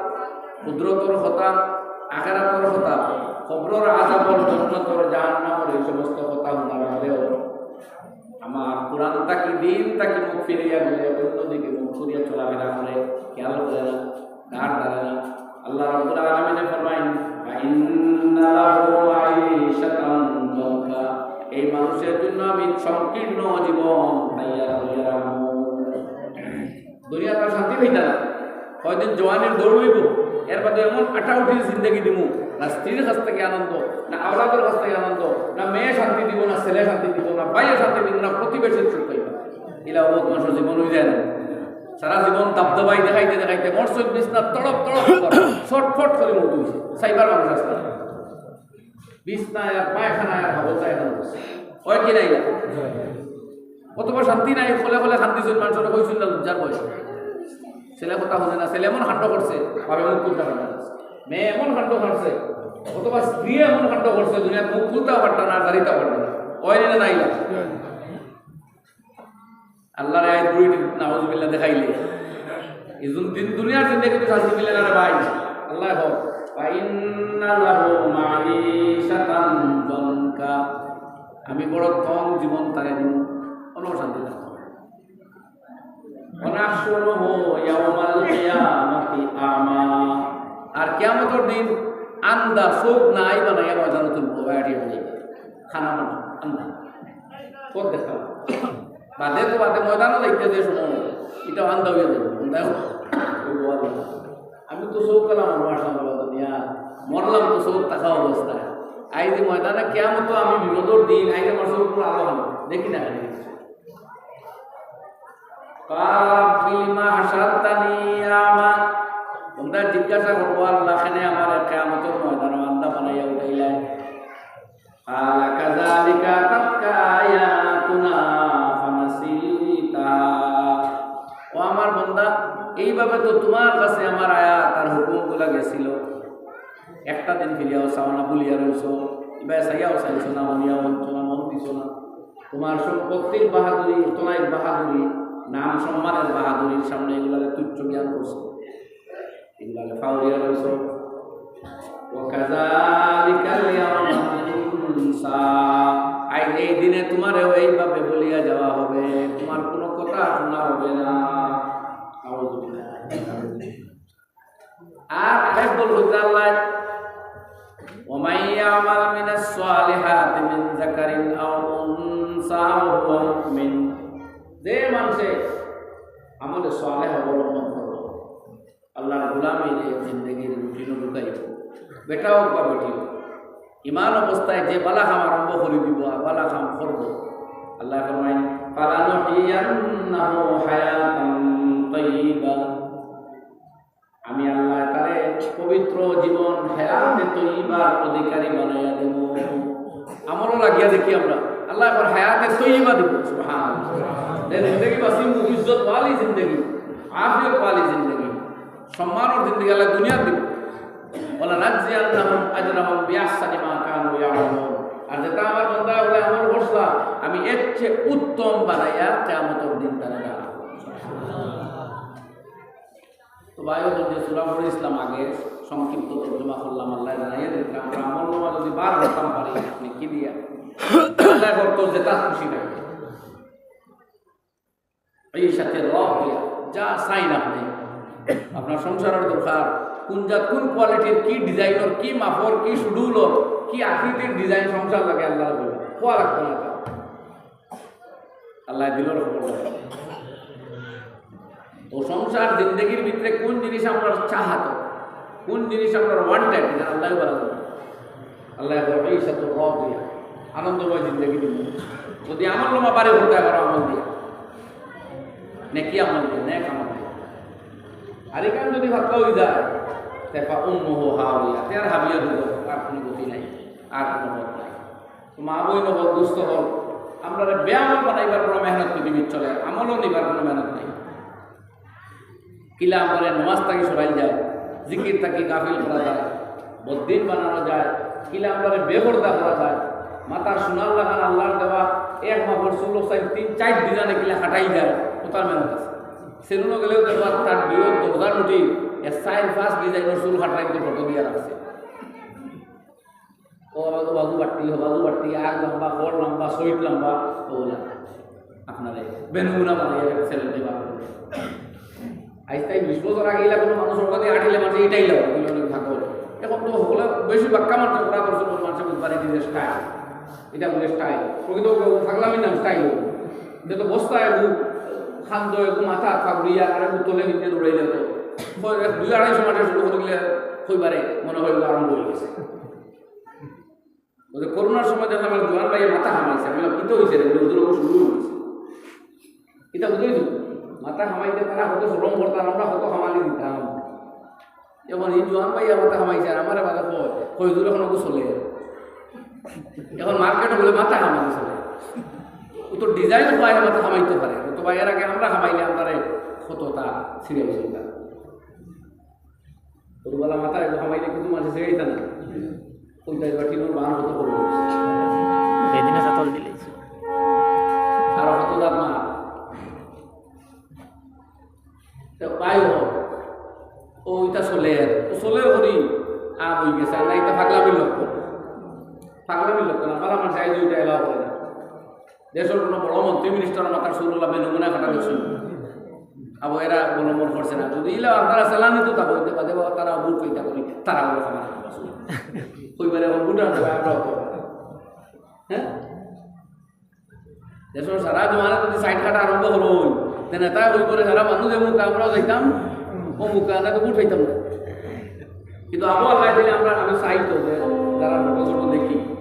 কুদরতর কথা, আখেরাতর কথা, কবরর আযাবর, জন্নতর, জাহান্নামর এই সমস্ত কথা হুনার বাদেও আমার কোরআন থাকি, দিন থাকি মুখ ফিরাইয়া গেলে অন্যদিকে মুখ ফিরিয়া চলাফেরা করে, খেয়াল করে না, দ্বার ধারে না। আল্লাহ রাব্বুল আলামিনে ফরমাইন, "ফাইন্না লাহু মাঈশাতান দানকা।" এই মানুষের জন্য আমি সংকীর্ণ জীবন তৈয়ার করিয়া রাখবো। দুনিয়াত আর শান্তি পাইতা না। কয়দিন জওয়ানির দৌড় অইবো, এর বাদে এমন আটাউটির জিন্দেগি দিমু, না স্ত্রীর কাছ থাকি আনন্দ, না আওলাদর কাছ থাকি আনন্দ, না মেয়ে শান্তি দিবো, না ছেলে শান্তি দিবো, না ভাইয়ে শান্তি দিবো, না প্রতিবেশীর সুখ পাইবা। ইলা অবুত মানষর জীবন অই যায় না। সারা জীবন দাবদাবাই দেখাইতে দেখাইতে মরছইন বিছনা তড়প তড়প করি, ছটফট করি মউত অইছে। চাইবার মানুষ আছে না। বিছনায় আর পায়খানায় আর হাবল যায় না। অয় কি না ইলা? অথবা শান্তি নাই, খোলে খোলে কান্দিছইন, মানষরে কইছইন না, লজ্জার ভয়। ছেলে কথা হুনে না, ছেলে এমন কাণ্ড করছে, বাপে মুখ খুলতা পারতা না। মেয়ে এমন কাণ্ড করছে, অথবা স্ত্রী এমন কাণ্ড করছে, দুনিয়াত মুখ খুলতাও পারতা না, আর দাঁড়াইতাও পারতা না। অয় না, না ইলা? আল্লাহরে আইজ বুড়ি নাউজুবিল্লাহ দেখাইলে, এই জুন-, দিন দুনিয়ার জিন্দেগিত শান্তি মিলে না রে ভাই। আল্লাহ হোক, "ফাইন্না লাহু মাঈশাতান দানকা।" আমি বড় তং জীবন তারে দিমু, কোনো শান্তি থাকতো না। "ওয়া নাহশুরুহু ইয়াওমাল কিয়ামাতি আমা।" আর কিয়ামতর দিন আন্দা, চউখ নাই বানাইয়া ময়দানো তুলবো, বাইরে হয়ে খানা বানা, আন্দা। পথ দেখা। বাদে তো বাদে ময়দানো যাইতে যে সময়, ইটা আন্দা অইয়া যাইবো। আন্দা অইবো। আমি তো চউখ কালা মানুষ আসলাম বাবা দুনিয়া, মরলাম তো চউখ থাকা অবস্থায়। আইজ ময়দানে কিয়ামত, আমি বিপদর দিন, আইজ আমার চউখ পুরা আলো হলো, দেখি না খালি। ক্বালা রাব্বি লিমা হাশারতানি আমা। বন্দা জিজ্ঞাসা করবো, "আল্লাহ, কেনে আমারে কিয়ামতর ময়দানো আন্দা বানাইয়া উঠাইলায়?" ক্বালা কাযালিকা আতাতকা আয়াতুনা ফানাসিতাহা। ও আমার বন্দা, এইভাবে তো তোমার কাছে আমার আয়াত আর হুকুমগুলা গেছিল। একটা দিন ফিরিয়াও চাও না, ভুলিয়া রইছো। ইবায় চাইয়াও চাইছো না, মনিয়া মনছো না, মন দিছো না। তোমার সম্পত্তির বাহাদুরি, অর্থনৈতিক বাহাদুরি, নাম সম্মানের বাহাদুরির সামনে এগুলারে তুচ্ছ জ্ঞান করছো, এগুলারে ফাউরিয়া রইছো। ওয়া কাযালিকাল ইয়াওমা তুনসা। আইজ এই দিনে তোমারেও এইভাবে ভুলিয়া যাওয়া হবে, তোমার কোনো কথা শোনা হবে না। আউযুবিল্লাহ। আর আরেক দল হইতে আল্লাহ, "ওয়া মান ইয়ামাল মিনাস সালিহাতি মিন যাকারিন আও উনসা ওয়া হুয়া মুমিন।" যে মানষে আমলে সালেহ অবলম্বন করবো, আল্লাহর গোলামির জিন্দেগির রুটিন ঢুকাইবো, বেটা হোক বা বেটি হোক, ইমান অবস্থায় যে বালা কাম আরম্ভ করি দিবো, আর বালা কাম করবো, আল্লাহ ফরমাইন, "ফালানুহইয়ান্নাহু হায়াতান তাইয়্যিবা।" আমি আল্লাহ তারে পবিত্র জীবন, হায়াতে তৈয়বার অধিকারী বানাইয়া দেব। আমলও লাগিয়া দেখি আমরা, আল্লাহ এবার হায়াতে তৈয়বা দিব। সুবহানাল্লাহ। যে জিন্দেগি বাঁচিমু, ইজ্জত ওয়ালি জিন্দেগি, আফিয়ত ওয়ালি জিন্দেগি, সম্মানর জিন্দেগি আল্লাহ দুনিয়াত দিব। ওয়ালানাজিয়ান্নাহুম আজরাহুম বিআহসানি মা কানু ইয়ামালুন। যেটা আমার বন্দায় অকলে আমল করছলা, আমি এর চেয়ে উত্তম বানাইয়া কিয়ামতর দিন তারে দান করমু। তো ভাই, অউ যে সূরা পড়ছিলাম আগে, সংক্ষিপ্ত তর্জমা করলাম, আল্লায় জানাইয়া দিন, আমরা আমল নামা যদি বার করতাম পারি, আপনি কি দিয়া? আল্লায় করতো যেটা খুশি নাই। এই সাথে রব দিয়া যা চাইন আপনি, আপনার সংসারর দরকার, কোন জাত, কোন কোয়ালিটির, কি ডিজাইনর, কি মাপর, কি শিডিউলর, কি আকৃতির ডিজাইন সংসার লাগে, আল্লায় বলবেন, খোয়া লাগতো না তো। আল্লায় দিলর খবর রাখে। তো সংসার জিন্দেগির ভিতরে কোন জিনিস আমরা চাহাত, কোন জিনিস আমরা ওয়ান্টেড, এটা আল্লায় বলা যাবে। আল্লায় বলে, "এই সাথে রব দিয়া আনন্দময় জিন্দেগি দিব।" যদি আমল নামা বারে করতে পারো, আমল দিয়া, নেকি আমল দিয়া, নেক আমল দিয়া। আর এখানে যদি ভাবতে হয়ে যায়, তাই পা উম্মুহু হাবিয়া, তে আর হাবিয়া দিব, আর কোনো গতি নাই, আর কোনো পথ নাই। তো মা বইন হল, দুস্থ হল, আমরা বেআমল বানাইবার কোনো মেহনত পৃথিবীর চলে, আমলও নিবার কোনো মেহনত নাই। কিলা আমরারে নমাজ থাকি সরাইল যায়, জিকির থাকি গাফিল করা যায়, বদ্দিন বানানো যায়, কিলা আমরারে বেপর্দা করা যায়, মাথার সোনার লাখান আল্লাহর দেওয়া এক মাপর চুল অকল তিন চাইর ডিজাইনে কিলা কাটাইল যায়, অতার মেহনত আছে। সেলুনো গেলেও দেখবা তার দুই দরজার উঠি এক চাইর পাঁচ ডিজাইনর চুল কাটাই তো ফটো দিয়া রাখছে। ও বাজু, বাজু বাট্টি, ও বাজু বাট্টি, আগ লম্বা, কর লম্বা, সইট লম্বা, ওগুলা। আপনারে বেনমুনা বানাইয়া ছেলে দিবা। আইজ তাই বিশ বছর আগে ইলা কোনো মানুষ ওর কাছে আটিলে মাঝে এটাই লাগে, এগুলো অনেক ভাগ। এখন তো হলে বেশি বাক্কা মানছে, ওরা করছে, ওর মানছে বুঝবার এই জিনিস স্টাইল। এটা বলে স্টাইল। প্রকৃত পাগলামি নাম স্টাইল। এটা তো বস্তা এগু, খান্দ এগু, মাথা খাবড়িয়া, আর এগু তলে নিতে দৌড়াইলে তো। ওই এক দুই আড়াইশো মাঠে শুরু করে দিলে হইবারে মনে হয় আরম্ভ হয়ে গেছে। ওই যে করোনার সময় দেখা গেল জোয়ান ভাইয়ে মাথা হামাইছে, আমি বললাম, "কিতা হইছে রে?" বলে, "হুজুর, অবশ্য শুরু হইছে।" কিতা বুঝলি তো? মাথা হামাইতে তারা কত শ্রম করতাম, আমরা কত হামালি দিতাম। এখন এই জোয়ান ভাইয়ে মাথা হামাইছে, আর আমারে বাধা কয়, কয়, "হুজুর, এখন অগু চলে।" এখন মার্কেটে বলে মাথা হামাই চলে। ও তো ডিজাইন পায়, মাথা হামাইতে পারে। তো ভাই, এর আগে আমরা হামাইলে আমরারে কতটা সিরিয়াস হইতাম। গরুবালা মাথা একটু হামাইলে কিন্তু মাঝে ছেড়ে দিত না। পঞ্চাশ বাটি নোট বাহান্ন কত করে। এই দিনে সাতল দিলে। আর কত দাম না? তো ভাই হো, ও ইটা চলের, ও চলের করি আম হয়ে গেছে, আর না ইটা পাগলামির লক্ষণ। পাগলামির লক্ষণ, আমার আমার সাইজ ওইটা এলাও করে না। দেশর কোনো বড় মন্ত্রী মিনিস্টার মাথার চুল ওলা বেনমুনা কাটা দেখছইন? আবো এরা অবলম্বন করছে না। যদি ইলা আপনারা চালানি তো তা বলতে পারে, বা তারা ভুল কইতা করি, তারা বলে খাবার খাবার শুরু। কইবারে এখন ভুটান যাবে, আমরা অত। হ্যাঁ? দেশর সারা জমানা যদি সাইড কাটা আরম্ভ করো, তে নেতা ওই করে সারা মানুষ যে মুখ আমরাও যাইতাম, ও মুখ আমরা তো ভোট পাইতাম না। কিন্তু আবো আল্লাহ দিলে আমরা, আমি চাই তো যে যারা ছোট ছোট দেখি,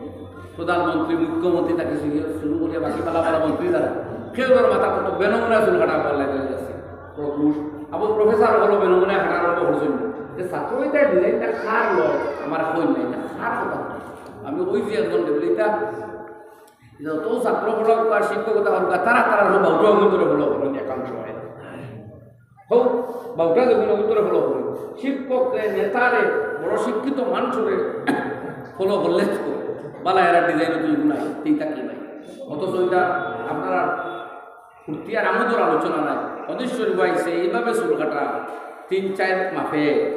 প্রধানমন্ত্রী, মুখ্যমন্ত্রী তাকে শুরু, শুরু করিয়া বাকি পালা পালা মন্ত্রী যারা, কেউ ধরো মাথা কত বেনমুনা চুল কাটা আল্লাহ দিলে আছে। বড় ঘুষ। আবো প্রফেসর হলো বেনমুনা কাটা আরম্ভ করছেন। যে ছাত্র এটা ডিজাইনটা কার লয়? আমার কই নাই, এটা কার কথা? আমি ওই যে একজন দেখলে এটা, যত ছাত্র পড়া হোক আর শিক্ষকতা হোক, তারা তারা হোক, বাউটা অগুন্তরে ফলো করেন একাংশ হয়। হোক, বাউটা যখন অগুন্তরে ফলো করেন, শিক্ষকরে, নেতারে, বড় শিক্ষিত মানুষরে ফলো করলে তো বালা এরা ডিজাইন তুই নাই, তুই তাকি নাই। অথচ এটা আপনারা ফুর্তি আর আমোদর আলোচনা নাই। হাদিস শরীফ আইছে এইভাবে চুল কাটা তিন চাইর মাপে।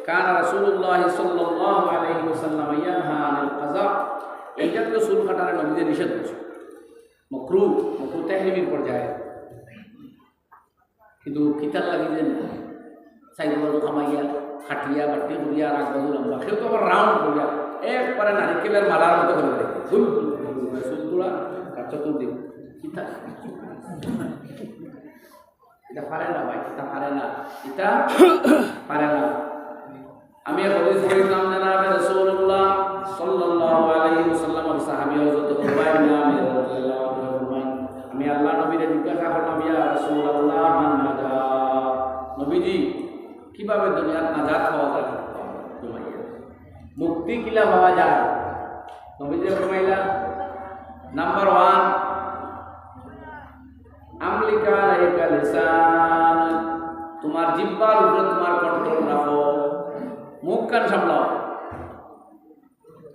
কানা রাসূলুল্লাহ সাল্লাল্লাহু আলাইহি ওয়াসাল্লাম ইয়ানহা আনিল কাজা। এই জাতীয় চুল কাটারে নবীজি নিষেধ করছে। মকরু, মকরু তাহরিমির পর্যায়ে। কিন্তু কিতার লাগি যে সাইড বাজু কামাইয়া, কাটিয়া, বাট্টি করিয়া, আর আগ বাজু লম্বা। কেউ তো আবার রাউন্ড করিয়া, একবারে নারিকেলের মালার মতো করে দেয়। গুল গুল গুল গুল করে চুল তুলা, আর চতুর্দিক। কিতা? এটা পারে না ভাই, এটা পারে না, এটা পারে না। আমি এক হাদিস পড়ছিলাম, জনাবে রাসূলুল্লাহ সাল্লাল্লাহু আলাইহি ওয়াসাল্লামর সাহাবী হযরত উবাই বিন আমির রাদিয়াল্লাহু আনহু ফরমান, আমি আল্লাহর নবীরে জিজ্ঞাসা করলাম, "ইয়া রাসূলুল্লাহ, মান নাজাত?" নবীজি, কিভাবে দুনিয়ার নাজাত পাওয়া যায়? মুক্তি কিলা পাওয়া যায়? নবীজি ফরমাইলা, নাম্বার ওয়ান, আমলিকা আলাইকা লিসান, তোমার জিহ্বার উপরে তোমার কন্ট্রোল রাখো, মুখ কান সামলাও।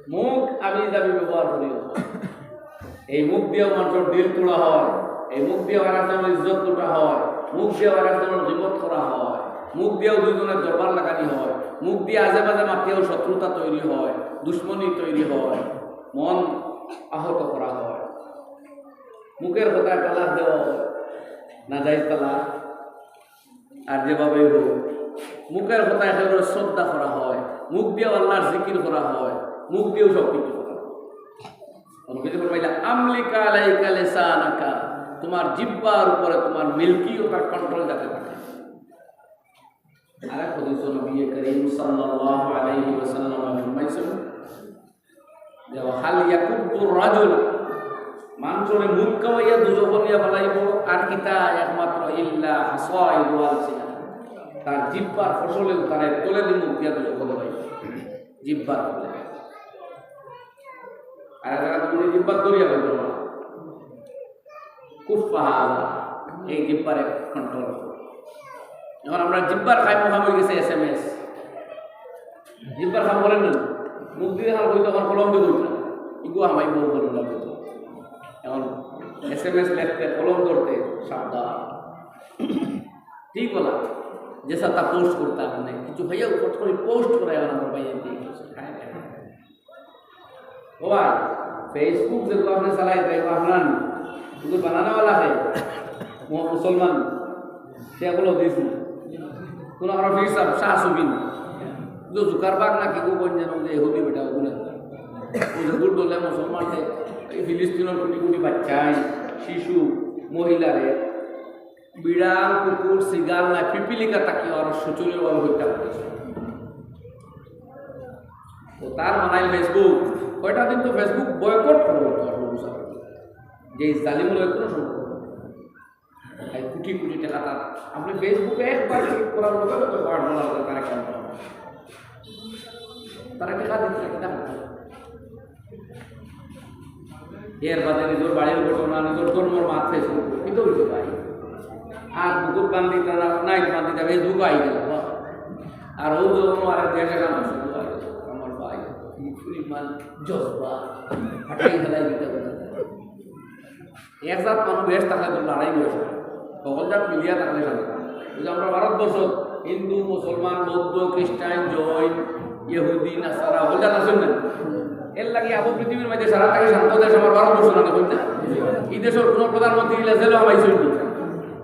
মুখ আমি যাবি ব্যবহার করিও। এই মুখ দিয়াও মানুষর দিল তুলা হয়, এই মুখ দিয়াও আরেকজনর ইজ্জত লুটা হয়, মুখ দিয়াও আরেকজনর গিবত করা হয়, মুখ দিয়াও দুইজনের দরবার লাগানি হয়, মুখ দিয়া আজে বাজে মাতিয়াও শত্রুতা তৈরি হয়, দুশমনি তৈরি হয়, মন আহত করা হয়। মুখের কথায় তালাক দেওয়া হয়, নাজাইজ তালাক। আর যেভাবেই হোক, মুখের কথায় কেউরে শ্রদ্ধা করা হয়, মুখ দিয়াও আল্লাহর জিকির করা হয়, মুখ দিয়াও সব কিছু করা হয়। নবীজি ফরমাইলা, "আমলিকা আলাইকা লিসানাকা", তোমার জিহ্বার উপরে তোমার মিল্কি, ও তার কন্ট্রোল যাতে থাকে। আরেক হাদিসে নবী করিম সাল্লাল্লাহু আলাইহি ওয়াসাল্লাম ফরমাইছেন, যে, "হাল ইয়াকুব্বুর রাজুল", মানুষরে মুখ খাওয়াইয়া দুজখো নিয়া ফালাইবো, আর কিতা একমাত্র ইল্লা হাসাইদু আলসিনা, তার জিহ্বার ফসলে তারে তলে দি মুখ দিয়া দুজখো ফালাইবো, জিহ্বার ফসলে। আর একটা তুমি জিহ্বার দরিয়া হইল না। কুফা হাজা, এই জিহ্বারে কন্ট্রোল। এখন আমরা জিহ্বার কাম কাম হয়ে গেছে এসএমএস। জিহ্বার কাম করেন না। মুখ দিয়ে হাল হইতো, এখন কলম দিয়ে বলতো। ইগু হামাই বউ বলুন না বলতো। এখন এসএমএস লেখতে, কলম ধরতে সাবধান। ঠিক বলা, যেসা তা পোস্ট করতে আপনি। কিছু ভাইয়া ফট করে পোস্ট করে এখন আমার ভাইয়া দিয়ে গেছে। ও ভাই, Facebook যেগুলো আপনি চালাই, তাই আপনার শুধু বানানোওয়ালা হয়, মু-, মুসলমান, সে এগুলো দিস না। কোনো আমার ফির সাহেব, শাহ সুবিন, তো জুকারবার্গ না কি গো, কোন যেন যে ইহুদি বেটা, ওগুলো। ওই যে দূর দলে মুসলমান, এই ফিলিস্তিনের কোটি কোটি বাচ্চা, শিশু, মহিলারে, বিড়াল, কুকুর, সিগাল না পিপিলিকা তাকে আরো শোচনীয়ভাবে হত্যা করেছে। ও তার বানাইল Facebook, কয়টা দিন তো Facebook বয়কট করবো তো আসলে বুঝা পড়ে। যে জালিম লোক কোনো সম্পর্ক নেই। এই কোটি কোটি টাকা তার, আপনি Facebook-এ একবার ক্লিক করার মতো তো পাঁচ ডলার করে তার অ্যাকাউন্ট। তারা টাকা দিতে টাকা। এর বাদে নিজের বাড়ির ঘটনা, নিজের ধর্মর মাত Facebook-এ কিন্তু হইতে পারে। আর বুকুর বান্দি তারা নাই বান্দি তারা Facebook আই গেল। আর ও যখন আর দেশে কাম শুরু হয়, আমার ভাই, কি পরিমাণ জজবা, হাঁটাই খেলাই দিতে পারে। এক জাত মানুষ বেশ থাকলে তো লড়াই হয়ে যায়। সকল জাত মিলিয়া থাকলে শান্তি। ওই যে আমরা ভারতবর্ষ, হিন্দু, মুসলমান, বৌদ্ধ, খ্রিস্টান, জৈন, ইহুদি, নাসারা, সকল জাত আছেন না? এর লাগি আবু পৃথিবীর মাঝে সারা থেকে শান্ত দেশ আমার ভারতবর্ষ না, দেখুন না? এই দেশের কোনো প্রধানমন্ত্রী ইলা জেলও হামাইছে না।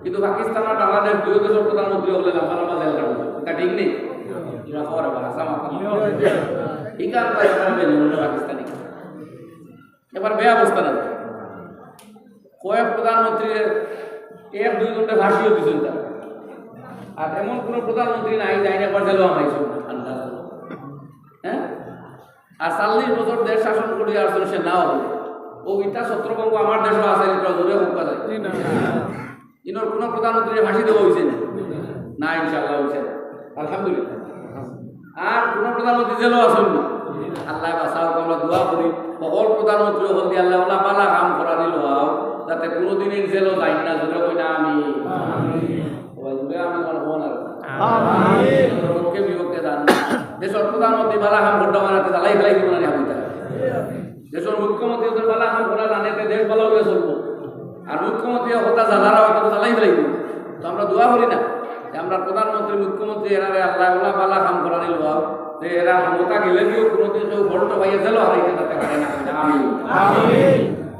কিন্তু পাকিস্তান আর বাংলাদেশ দুই দেশের প্রধানমন্ত্রী হলে লম্বা লম্বা জেল কাটবে। এটা ঠিক নেই? এরা খবর আবার হাসা মাথা। এই কারণে এখানে বেলুন পাকিস্তানি। এবার বে অবস্থা না। কয়েক প্রধানমন্ত্রী এক দুই ঘন্টা ফাঁসিও দিচ্ছেন তারা। আর এমন কোনো প্রধানমন্ত্রী নাই, যাই না একবার জেলও হামাইছে না। আন্দাজ। হ্যাঁ? আর চল্লিশ বছর দেশ শাসন করে আর সে নাও হবে। ও ইটা ছত্রভঙ্গ আমার দেশও আছে, এটা জোরে হোক যায়। ইনোর কোনো প্রধানমন্ত্রী ফাঁসি দেওয়া হয়েছে না? না, ইনশাআল্লাহ হয়েছে না। আলহামদুলিল্লাহ। আর কোনো প্রধানমন্ত্রী জেলও আছেন না। আল্লাহ বাঁচাও, আমরা দোয়া করি, সকল প্রধানমন্ত্রী হল দিয়ে আল্লাহ ওলা বালা কাম করা দিল হও, যাতে কোনোদিন এই জেলও যাই না, জোরে কই না আমি। ওই জোরে আমি আমার মন আর পক্ষে বিপক্ষে যান না। দেশের প্রধানমন্ত্রী বালা কাম করতে বানাতে জ্বালাই ফেলাই দিব না আমি তারা। দেশের মুখ্যমন্ত্রী যদি বালা কাম করা জানে, তে দেশ ভালো হয়ে চলবো। আর মুখ্যমন্ত্রী কথা জানারা হয়তো জ্বালাই ফেলাই দিব। তো আমরা দোয়া করি না যে আমরা প্রধানমন্ত্রী, মুখ্যমন্ত্রী এরারে আল্লাহ ওলা বালা কাম করা দিল, যে এরা ক্ষমতা গেলে গিয়েও কোনোদিন কেউ ভোল্ট ভাইয়া জেলও হারাইতে পারতে পারে না। আমি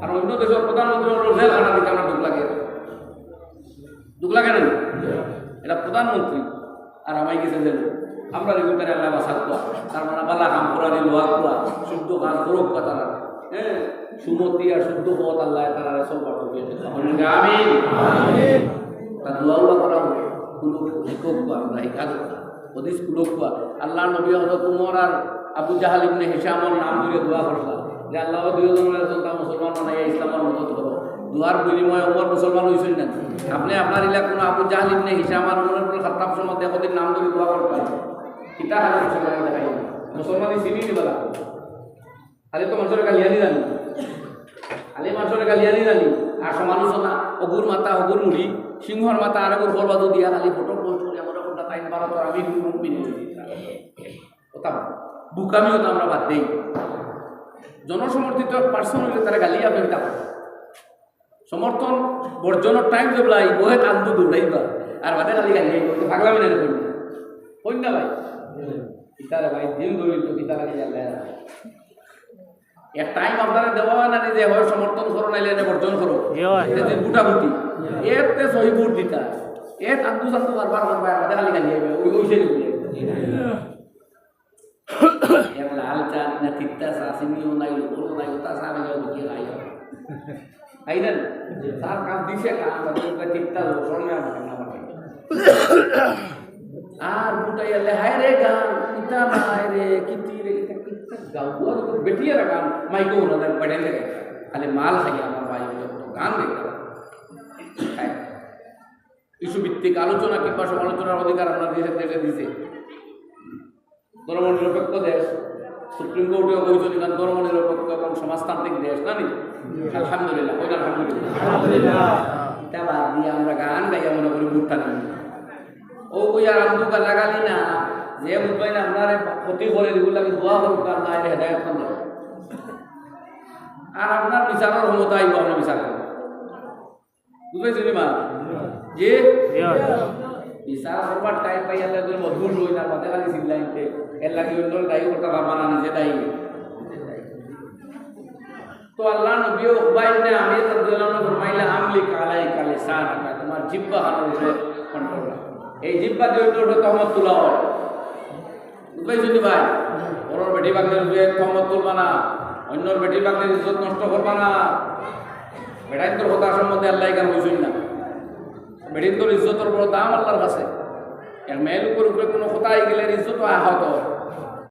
আর অন্য দেশের প্রধানমন্ত্রী হলো জেল হারা দিতে আমার দুঃখ লাগে, দুঃখ লাগে না? এটা প্রধানমন্ত্রী আর আমায় গেছে জেল। আমরা রেগুলার আল্লাহ বাসা কুয়া, তার মানে বালা কাম করা দিল কুয়া, শুদ্ধ কাজ করুক কুয়া তারা। হ্যাঁ, সুমতি আর শুদ্ধ পথ আল্লাহ তারা সব বার করবে। আমি তা দোয়া উয়া করা হোক, কোনো শিক্ষক বা আমরা এই কাজ করা। হদিস কুলকুয়া, আল্লাহর নবী হযরত উমর আর আবু জাহাল ইবনে হিশামর নাম ধরে দোয়া করলা যে, "আল্লাহ, দুইজন রাসূল তা মুসলমান বানাইয়া ইসলামর মদত করো।" দোয়ার বিনিময়ে উমর মুসলমান হইছেন না। আপনি আপনার এলাকা কোনো আবু জাহাল ইবনে হিশাম আর উমর ইবনে খাত্তাব সম্বন্ধে একদিন নাম ধরে দোয়া করবেন। কিতা হালে মুসলমান দেখাই? মুসলমানই চিনি নি বালা। খালি তো মানুষের গালিয়ানি জানি, খালি মানুষের গালিয়ানি জানি, আর সমালোচনা, অগুর মাথা, অগুর মুড়ি, সিংহর মাথা, আর অগুর ফল বাজু দিয়া খালি ফটো পোস্ট করি, আমরা কোনটা তাই ভারত আর আমি মুমিন। কথা বুকামিও তো আমরা বাদ দেই। জনসমর্থিত পার্সন অইলে তারা গালি আপনি দিতাম। সমর্থন বর্জনের টাইম যে বলাই, ওহে তান্দু দৌড়াইবা, আর বাদে খালি গালি আইবা, তো পাগলামি না করবে। কই না ভাই? ইতারে ভাই, দিন দৌড়ি তো কিতা লাগে জানলে না। এক টাইম আপনারা দেওয়া হয় না, নিজে হয় সমর্থন করো, নাইলে এনে বর্জন করো। জি হয়। এটা যে গুটাগুটি, এতে সহি ভোট দিতা। এ তান্দু সান্দু বারবার বারবার, আর বাদে খালি গালি আইবা, ওই, ওই সেই বলে। এক লাল চা না তিত্তা চা, চিনিও নাই, লবণও নাই, ওটা চা আমি যাবো কি খাই? খাই না? চা কাপ দিছে, কাপ, তারপরে ওটা তিত্তা, লবণ না, না, না, না। আর বুটাই আলে, "হায় রে গান, ইতা নাই রে, কিতি রে, ইতা কিতা গাওয়া তো বেটিয়া রে গান, মাইকো না দেন, পড়ে রে।" খালি মাল খাই আমার ভাই, তো গান রে গান। খাই। ইস্যু ভিত্তিক আলোচনা কিংবা সমালোচনার অধিকার আমরা দেশে দেশে দিছে। ধর্মনিরপেক্ষ দেশ, সুপ্রিম কোর্টে অবৈধ নিকান ধর্মনিরপেক্ষ এবং সমাজতান্ত্রিক দেশ, না নি? আলহামদুলিল্লাহ, কইন আলহামদুলিল্লাহ। ইটা বাদ দিয়া আমরা গান গাইয়া মনে করি ভোটটা নিই। ও কই আর আমদু গালাগালি না, যে বুঝবাই না আপনারে ক্ষতি করে, এগুলো আমি দোয়া করুক, আল্লাহ এর হেদায়ত করুক। আর আপনার বিচারের ক্ষমতা আইব, আপনি বিচার করুন। বুঝাইছো নি মা? জি? জি। বিচার করবার টাইম পাই, আল্লাহ তুমি মজবুর হই না, মাঝে খালি চিল্লাইতে। এর লাগি অন্য দায়ী করতে পারবা না, নিজে দায়ী। তো আল্লাহ নবী উকবা ইবনে আমির রাদিয়াল্লাহু আনহু ফরমাইলা, "আমলিক আলাইকা লিসানাকা", তোমার জিহ্বা খানর উপরে কন্ট্রোল রাখো। এই জিহ্বা দিয়ে অন্যর উপরে তহমত তুলা হয়। বুঝাইছো নি ভাই? ওর বেটি বাগনের উপরে তহমত তুলবা না, অন্যর বেটি বাগনের ইজ্জত নষ্ট করবা না। বেটাইন্তর কথা সম্বন্ধে আল্লাহ এখানে বুঝুন না। বেটিন্তর ইজ্জতর বড় দাম আল্লাহর কাছে। এক মেয়ে লোকের উপরে কোনো কথা আই গেলে ইজ্জত আহত হয়।